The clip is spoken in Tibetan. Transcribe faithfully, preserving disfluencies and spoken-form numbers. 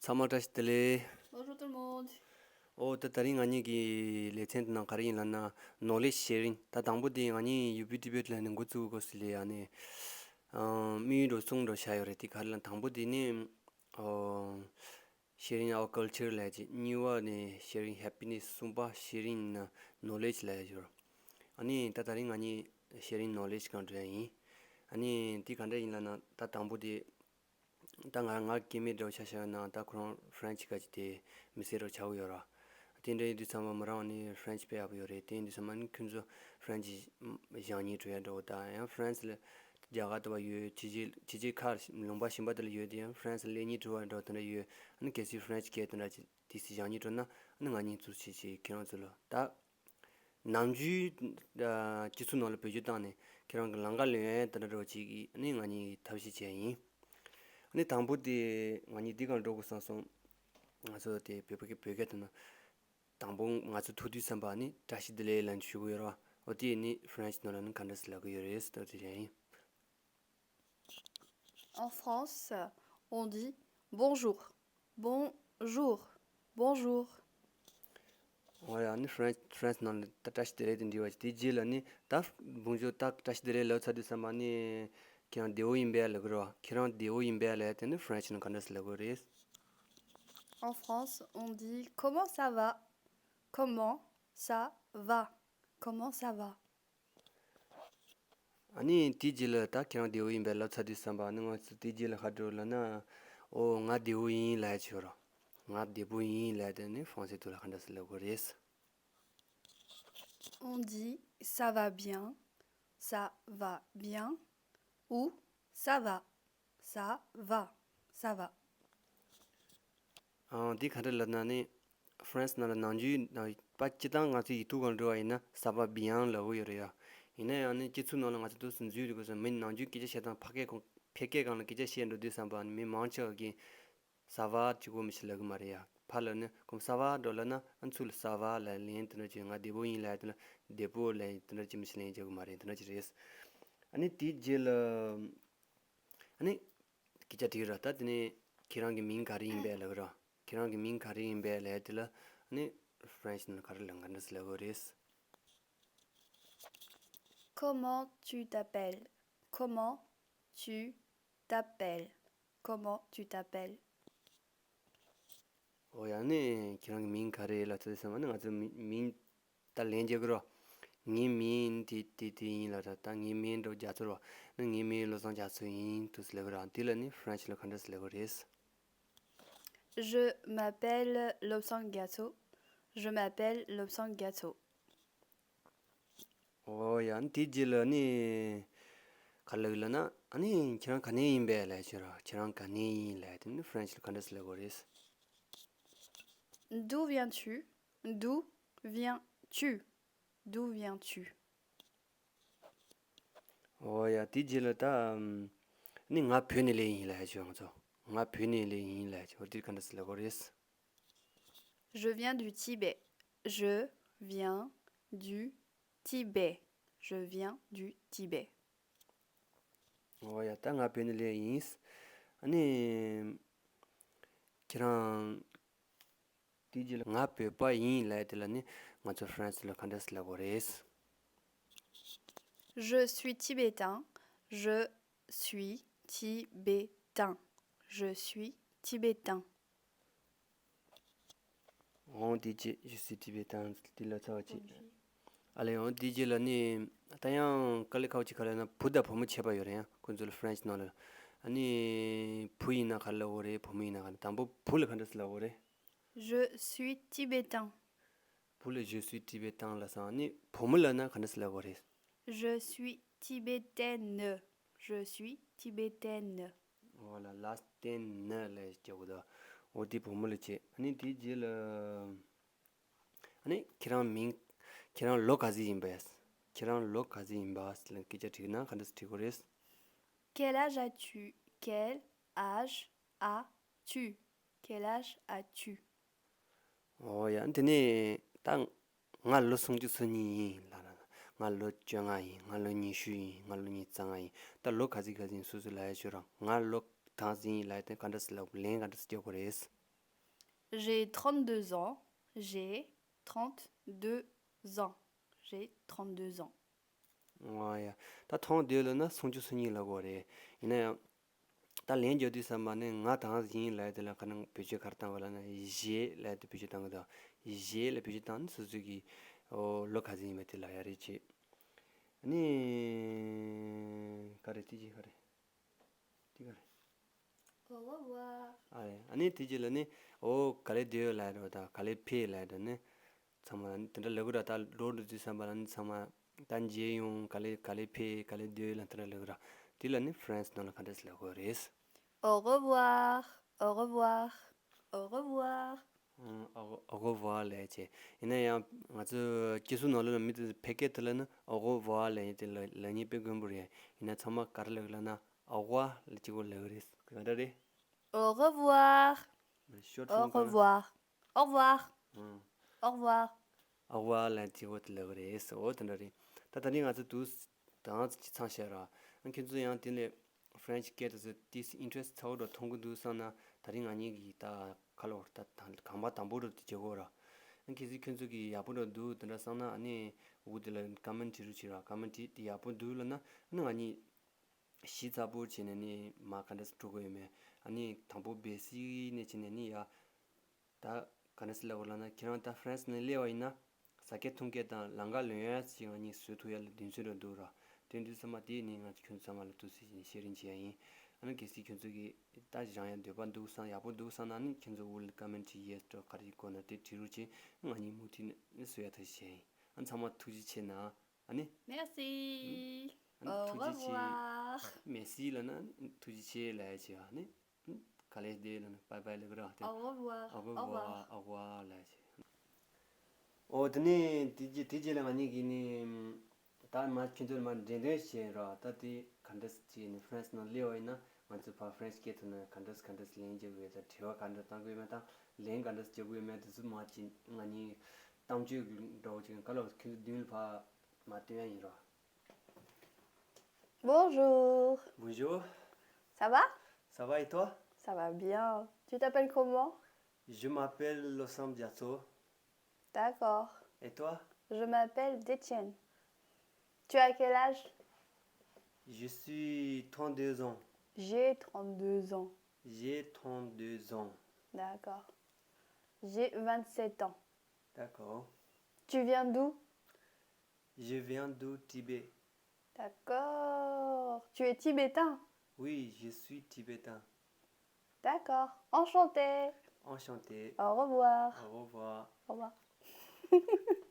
ཚང་མ་བཀྲ་ཤིས་བདེ་ལེགས། Bonjour tout le monde. ཨོ་ད་དེ་རིང་ང་གཉིས་ཀྱི་ལེ་ཚན་དེ་ནང་ག་རེ་ཡིན་ལབ་ན། knowledge sharing། ད་དང་པོ་དེ་ང་གཉིས་ཡུ་བི་ཊི་བེཊ་ལ་ནི་འགོ་བཙུགས་དགོས་ཟེར་ལས་ཨ་ནི་དམིགས་ཡུལ་འགྲོ་གསུང་འགྲོ་བྱ་ཡོད་རེད། དེ་ག་རེ་ལབ་དང་པོ་དེ་ནི་ཨོ་sharing our culture ལབ་ཅིག་གཉིས་པ་ནི་sharing happiness། གསུམ་པ་sharing knowledge ལབ་ཡོད། ཨ་ནི་ད་དེ་རིང་ང་གཉིས་sharing knowledge སྒང་འགྲོ་ཡ་ཡིན། ཨ་ནི་དེ་ག་འདྲ་ཡིན་ལབ་ན། ད་དང་པོ་དེ་ད་ང་ང་སྐྱེ་དམན་འདྲ་བོ་ཆ་བཞག་ན། ད་ཁོ་རང་ཧྥ་རན་ཆི་ག་ཅིག་དེ་མི་སེར་རོ་ཆགས་ཡོད་ར། དེ་འདྲ་ཡིན་དུས་ཚང་མ་མོ་རང་ནི་ཧྥ་རན་ཆི་དཔེ་ཡག་པོ་ཡོད་རེད། དེ་ཡིན་དུས་ཚང་མ་ནི་ཁྱོད་ཚོ་ཧྥ་རན་ཆི་སྦྱང་སྙིང་བྲོ་ཡ་འདྲ་བོ། ད་ཡང་ཧྥ་རན་སི་ལ་རྒྱ་གར་དུ་བ་ཡོད། ཕྱི་རྒྱལ་ཕྱི་རྒྱལ་ཁག་ལུང་པ་གཞན་པ་དེ་ལ་ཡོད། དེ་ཡང་ཧྥ་རན་སི་ལ་སླེབས་སྙིང་བྲོ་བ་འདྲ་བོ་དེ་འདྲ་ཡོད། ཨ་ནི་གལ་སྲིད་ཧྥ་རན་ཆི་སྐད་དེ་འདྲ་ཅིག་དེ་སྲིད་སྦྱང་སྙིང་བྲོ་ན། ཨ་ནི་ང་གཉིས་ཚུར་བྱེད་ཅིག་ཁྱེད་རང་ཚོ་ལ་ད། ནམ་རྒྱུན་སྤྱི་ཚོགས་ནང་ལ་བེད་སྤྱོད་བཏང་ནས་ཁྱེད་རང་གི་ལམ་ཁ་ལ་ཡོང་ཡ་དེ་འདྲ་འདྲ་བོ་ཅིག་གི་ནི་ང་གཉིས་ཐབས་ཤེས་བྱས་ཡིན། ཨ་ནི་དང་པོ་དེ་ང་གཉིས་འདི་གང་འགྲོ་དགོས་བསམ་སོང་། ང་ཚོ་དེ་བོད་པ་སྐད་བོད་སྐད་དུ་ན། དང་པོ་ང་ཚོ་ཐུག་དུས་ཙམ་པ་ནི་བཀྲ་ཤིས་བདེ་ལེགས་ལབ་ཞུ་གི་ཡོད་རེད་བ། འོ་དེ་ནི་ཧྥ་རན་སི་ནང་ལ་ནི་ག་འདྲ་སེ་ལབ་གི་ཡོད་རེད་ཟེར་དེ་རེད་ཡིན། En France, on dit bonjour. Bonjour. Bonjour. འོ་ཡ་ནི་ཧྥ་རན་ཧྥ་རན་སི་ནང་ལ་ད་བཀྲ་ཤིས་བདེ་ལེགས་དེ་འདྲི་བ་ཅིག་དེ་རྗེས་ལ་ནི་ད་bonjour། ད་བཀྲ་ཤིས་བདེ་ལེགས་ལབ་ཚར་དུས་ཙམ་པ་ནི་ཁྱེད་རང་བདེ་པོ་ཡིན་པས་ལབ་གི་རེད་བ། ཁྱེད་རང་བདེ་པོ་ཡིན་པས་ལབ་ཡ་དེ་ནི་ཧྥ་རན་སི་ནང་ག་འདྲ་སེ་ལབ་གི་རེད། En France, on dit comment ça va? Comment ça va? Comment ça va? ཨ་ནི་དེའི་རྗེས་ལ་ད་ཁྱེད་རང་བདེ་པོ་ཡིན་པས་ལབ་ཚར་དུས་ཙམ་པ་ནི་ང་ཚོ་དེའི་རྗེས་ལ་ག་འདྲ་ལབ་ན། ཨོ་ང་བདེ་པོ་ཡིན་ལབ་ཡ་ཅིག་ཡོད་རེད། ང་བདེ་པོ་ཡིན་ལབ་ཡ་དེ་ནི་ཧྥ་རན་སི་ཐོག་ལ་ག་འདྲ་སེ་ལབ་དགོས་རེད། On dit ça va bien, ça va bien, ou ça va, ça va, ça va. ཨང་། འདི་ག་འདྲ་ལབ་ན་ནི། ཧྥ་རན་སི་ནང་ལ་ནམ་རྒྱུན་ནང་པ་སྤྱི་བཏང་ང་ཚོའི་ཡིག་ཐོག་གང་འགྲོ་བ་ཡིན་ན་ça va bien ལབ་ཀྱི་ཡོད་རེད་ཡ། ཡིན་ན་ཡང་ནི་སྤྱི་ཚོགས་ནང་ལ་ང་ཚོ་འདུག་སེ་འཛུལ་ཡོང་དུས་ཙམ་མི་ནམ་རྒྱུན་སྐད་ཆ་བཤད་སྟངས་ཕ་སྐད་ཁོང་ཕ་སྐད་སྒང་ལ་སྐད་ཆ་བཤད་འགྲོ་དུས་ཙམ་པ་ནི་མི་མང་ཆེ་བ་གིས་ça va གཅིག་པོ་མི་ཞིག་ལབ་གི་མ་རེད་ཡ། ཕར་ལ་ནི་ཁོང་ça va འགྲོ་ལབ་ན་ཨ་ཚུར་ལ་ça va ལབ་ལན་དེ་འདྲ་ཅིག་ང་བདེ་པོ་ཡིན་ལབ་ཡ་དེ་ལ་བདེ་པོ་ལབ་དེ་འདྲ་ཅིག་མི་ཞིག་ལན་རྒྱག་གི་མ་རེད། དེ་འདྲ་ཅིག་རེད། ཨ་ནི་དེའི་རྗེས་ལ། ཨ་ནི། སྐད་ཆ་དྲིས་ར། ད་དེ་ནས་ཁྱེད་རང་གི་མིང་ག་རེ་ཡིན་པས་ལབ་ར། ཁྱེད་རང་གི་མིང་ག་རེ་ཡིན་པས་ལབ་དེ་ལ་ཨ་ནི་ཧྥ་རན་སི་ནང་ག་རེ་ལབ་ག་འདྲ་སེ་ལབ་དགོས་རེད། Comment tu t'appelles? Comment tu t'appelles? Comment tu t'appelles? འོ་ཡ་ནི་ཁྱེད་རང་གི་མིང་ག་རེ་ལབ་ཚར་དུས་ཙམ་པ་ནི་ང་ཚོ་མི་མིང་ད་ལན་རྒྱག་གི་རོ། ངའི་མིང་དེ་དེ་དེ་ཡིན་ལབ་ར། ད་ངའི་མིང་འགྲོ་རྒྱ་མཚོ་རོ། ནི་ངའི་མིང་བློ་བཟང་རྒྱ་མཚོ་ཡིན་དུས་སུ་ལབ་གི་ར། དེ་ལ་ནི་ཧྥ་རན་སི་ལ་ག་འདྲ་སེ་ལབ་དགོས་རེད། Je m'appelle Lobsang Gyatso. Je m'appelle Lobsang Gyatso. འོ་ཡ་ནི་དེའི་རྗེས་ལ་ནི་ག་ལབ་ལབ་ན། ཨ་ནི་ཁྱེད་རང་ག་ནས་ཡིན་པས་ལབ་ཤོད་ར། ཁྱེད་རང་ག་ནས་ཡིན་ལབ་དེ་ནི་ཧྥ་རན་སི་ལ་ག་འདྲ་སེ་ལབ་དགོས་རེད། D'où viens-tu? D'où viens-tu? D'où viens-tu? འོ་ཡ་དེའི་རྗེས་ལ་ད་ནི་ང་བོད་ནས་སླེབས་ཡིན་ལབ་ཤོད། ང་ཚོ་ང་བོད་ནས་སླེབས་ཡིན་ལབ་ཤོད། འོ་དེ་ག་འདྲ་སེ་ལབ་དགོས་རེད། Je viens du Tibet. Je viens du Tibet. Je viens du Tibet. འོ་ཡ་ད་ང་བོད་ནས་སླེབས་ཡིན། ཨ་ནི་ཁྱེད་རང་དེའི་རྗེས་ལ་ང་བོད་པ་ཡིན་ལབ་དེ་ལ་ནི་ང་ཚོ་ཧྥ་རན་སི་ལ་ག་འདྲ་སེ་ལབ་དགོས་རེད། Je suis tibétain. Je suis tibétain. Je suis tibétain. འོང་དེ་རྗེས་je suis tibétain དེ་ལ་ཚར་བ་བྱེད། ཨ་ལས་འོང་དེ་རྗེས་ལ་ནི་ད་ཡང་དཀའ་ལས་ཁག་ཅིག་ག་ལ་ན་བུ་དང་བུ་མོ་ཁྱད་པར་ཡོད་རེད་ཡ། ཁོ་ཚོ་ལ་ཧྥ་རན་སི་ནང་ལ། ཨ་ནི་བུ་ཡིན་ན་ག་ལ་འོ་རེད། བུ་མོ་ཡིན་ན་ག་ལ། དང་པོ་བུ་ལ་ག་འདྲ་སེ་ལབ་འོ་རེད། Je suis tibétain. བུ་ལ je suis tibétain ལབ་སོང་། ཨ་ནི་བུ་མོ་ལབ་ན་ག་འདྲ་སེ་ལབ་འོ་རེད། Je suis tibétaine. Je suis tibétaine. འོ་ལ་ལ་སྟན་ན་ལས་སྐྱོ་གི་ད། འོ་དེ་བུ་མོ་ལ་བྱེད། ཨ་ནི་དེའི་རྗེས་ལ། ཨ་ནི་ཁྱེད་རང་མིང་། ཁྱེད་རང་ལོ་ག་ཚོད་ཡིན་པས། ཁྱེད་རང་ལོ་ག་ཚོད་ཡིན་པས་ལ་སྐད་ཆ་དྲིས་ན་ག་འདྲ་སེ་དྲི་དགོས་རེད། Quel âge as-tu? Quel âge as-tu? Quel âge as-tu? འོ་ཡ་དེ་ནས་ད་ང་ལོ་སུམ་ཅུ་སོ་གཉིས་ཡིན་ལབ་ན། ང་ལོ་བཅོ་ལྔ་ཡིན། ང་ལོ་ཉི་ཤུ་ཡིན། ང་ལོ་ཉི་ཤུ་རྩ་ལྔ་ཡིན། ད་ལོ་ག་ཚོད་ག་ཚོད་ཡིན་སོ་སོ་ལབ་ཡ་ཤོད་ར། ང་ལོ་ག་ཚོད་ཡིན་ལབ་ཡ་དེ་ག་འདྲ་སེ་ལབ་ལན་ག་འདྲ་སེ་རྒྱག་དགོས་རེད། J'ai trente-deux ans. J'ai trente-deux ans. J'ai trente-deux ans. ཨོ་ཡ། ད་ཐོང་དེ་ལ་ན་སུམ་ཅུ་སོ་གཉིས་ལ་གོ་རེད། ཡིན་ན་ཡང་། ད་ལན་རྒྱག་དུས་ཙམ་པ་ནི་ང་དང་ཡིན་ལབ་དེ་ལ་ག་ནང་བེད་སྤྱོད་ག་རེ་བཏང་དགོས་ལབ་ན། ཞེས་ལབ་དེ་བེད་སྤྱོད་བཏང་གི་འདུག་ཞེས་ལ་བེད་སྤྱོད་བཏང་ནི་སོ་སོ་གི་ཨོ་ལོ་ག་ཚོད་ཡིན་པ་དེ་ལབ་ཡ་རེད་ཅེས། ཨ་ནི། ག་རེ་དེ་ཅི་ག་རེ། དེ་ག་རེ། Au revoir. ཨ་རེ། ཨ་ནི་དེ་རྗེས་ལ་ནི། ཨོ་ག་ལེ་དེ་ལབ་རོ་ད་ག་ལེ་ཕེ་ལབ་རོ་ནི། ཚང་མ་ལ་ནི་དེ་འདྲ་ལབ་གི་ར། ད་ལོ་འགྲོ་དུས་ཙམ་པ་ལ་ནི་ཚང་མ་ད་མཇལ་ཡོང་། ག་ལེ་ག་ལེ་ཕེ་ག་ལེ་དེ་ལ་དེ་འདྲ་ལབ་གི་ར། དེ་ལ་ནི་ཧྥ་རན་སི་ནང་ལ་ག་འདྲས་ལབ་དགོས་རེད། Au revoir. Au revoir. Au revoir. ཨོ་ཨོ་ཨོ་ཝ་ལབ་ཅེས། ཡིན་ན་ཡང་ང་ཚོ་སྐྱེ་གཟུགས་ནང་ལོགས་ལ་མི་དེ་ཕལ་སྐད་དེ་ལ་ནི་ཨོ་ཝ་ལབ་ཡིན་དེ་ལ་ལབ་མཁན་དཔེ་དཀོན་པོ་རེད། ཡིན་ན་ཚང་མ་ག་རེ་ལབ་གི་ལབ་ན་ཨོ་ཝ་ལབ་གཅིག་པོ་ལབ་གི་རེད། ག་འདྲ་རེད། Au revoir. Short form Au revoir. Au revoir. ཨང་། Au revoir. ཨོ་ཝ་ལབ་གཅིག་པོ་དེ་ལབ་གི་རེད། ཨོ་དེ་འདྲ་རེད། ད་ད་རིང་ང་ཚོ་དུས་དང་ཚང་བཤད་ར། ཨ་ཁྱེད་ཚོ་ཡང་དེ་ནས། French སྐད་དུ་ཟེར་ཏིས་interest ཚ་བོ་འདྲ་མཐོང་གི་འདུག་བསམ་ན། ད་རིང་ང་གཉིས་ཀྱིས་ད་ཁ་ལོ་ད་ད་གང་པ་དང་པོ་འདྲ་དེ་བྱེད་དགོས་ར། ཨ་གལ་སྲིད་ཁྱོད་ཚོ་གིས་ཡག་པོ་འདྲ་འདུག་དེ་འདྲ་བསམ་ན། ཨ་ནི་འུ་དེ་ལ་comment བྲིས་རོགས་བྱེད་ར། comment བྲིས་ཏེ་ཡག་པོ་འདུག་ལབ་ན། ཨ་ནི་ང་གཉིས་ཞིབ་ཚགས་པོ་བྱས་ནས་ནི་མ་ག་འདྲ་སེ་འགྲོ་གི་ཡོད་མེད། ཨ་ནི་དང་པོ་basic ནས་བྱས་ནས་ནི་ཡ། ད་ག་འདྲ་སེ་ལབ་དགོས་ལབ་ན། ཁྱེད་རང་ད་ཧྥ་རན་སི་ནང་སླེབས་པ་ཡིན་ན། ཟ་སྐད་འཐུང་སྐད་དང་ལམ་ཁ་ལོན་ཡ་ཞིག་ང་གཉིས་བཟོ་ཐུབ་ཡ་ལ་གདེང་ཚོད་འདྲ་འདུག་ར། དེ་འདྲ་ཙམ་མ་དེ་ནི་ང་ཚོ་ཁྱོད་ཚོ་ཚང་མ་ལ་ཐུགས་སྲས་ཀྱིས་བཤད་རིན་བྱེད་ཡ་ཡིན། ཨ་ནི་གལ་སྲིད་ཁྱོད་ཚོ་གིས་ད་རང་ཡ་འདོད་པ་འདུག་བསམ། ཡག་པོ་འདུག་བསམ་ན་ནི་ཁྱོད་ཚོ་འུ་ལ་comment yes འདྲ་ག་རེ་དགོས་ན་དེ་བྲིས་རོགས་བྱེད། ང་གཉིས་མུ་མཐུད་ནས་བཟོ་ཡ་ཐག་བཅད་ཡིན། ཨ་ཚང་མ་ཐུགས་རྗེ་ཆེ་གནང་། ཨ་ནི། Merci. ཨ་ནི་Au ཐུགས་རྗེ་ཆེ། Revoir. Merci ལབ་ན་ཐུགས་རྗེ་ཆེ་ལབ་ཡ་བྱེད་ཨ་ནི། ག་ལེ་དེ་ལབ་ན་bye bye ལབ་གི་ར། དེ། Au revoir. Au revoir. Au revoir. Au revoir ལབ་ཡ་བྱེད། ཨོ་དེ་ནས་དེ་རྗེས་དེ་རྗེས་ལ་ང་གཉིས་ཀྱིས་ནི། ད་མ་ཁྱོད་ཚོ་ལ་མ་འགྲེམས་སྟོན་བྱས་ར། ད་དེ་ག་འདྲ་སེ་བྱས་ནས་ཧྥ་རན་སི་ནང་སླེབས་པ་ཡིན་ན། ང་ཚོས་ཕར་ཧྥ་རན་སི་སྐད་ཐོག་ནས་ག་འདྲ་སེ་ག་འདྲ་སེ་ལན་རྒྱག་དགོས་ཡོད་དང་། དྲི་བ་ག་འདྲ་བཏང་དགོས་ཡོད་མེད་དང་། ལན་ག་འདྲ་སེ་རྒྱག་དགོས་ཡོད་མེད་དེ་ཚོ་མ་ཅིག་ང་གཉིས་གཏམ་བརྗོད་ཀྱི་འདྲ་བོ་ཅིག་ག་ལ་ཁྱོད་ཚོ་མདུན་ལ་ཕར་མ་སྟོན་ཡ་ཡིན་ར། Bonjour. Bonjour. Ça va? Ça va et toi? Ça va bien. Tu t'appelles comment? Je m'appelle Losam Diatso. D'accord. Et toi? Je m'appelle Detienne. Tu as quel âge? Je suis trente-deux ans. J'ai trente-deux ans. J'ai trente-deux ans. D'accord. J'ai vingt-sept ans. D'accord. Tu viens d'où? Je viens du Tibet. D'accord. Tu es tibétain? Oui, je suis tibétain. D'accord. Enchanté. Enchanté. Au revoir. Au revoir. Au revoir.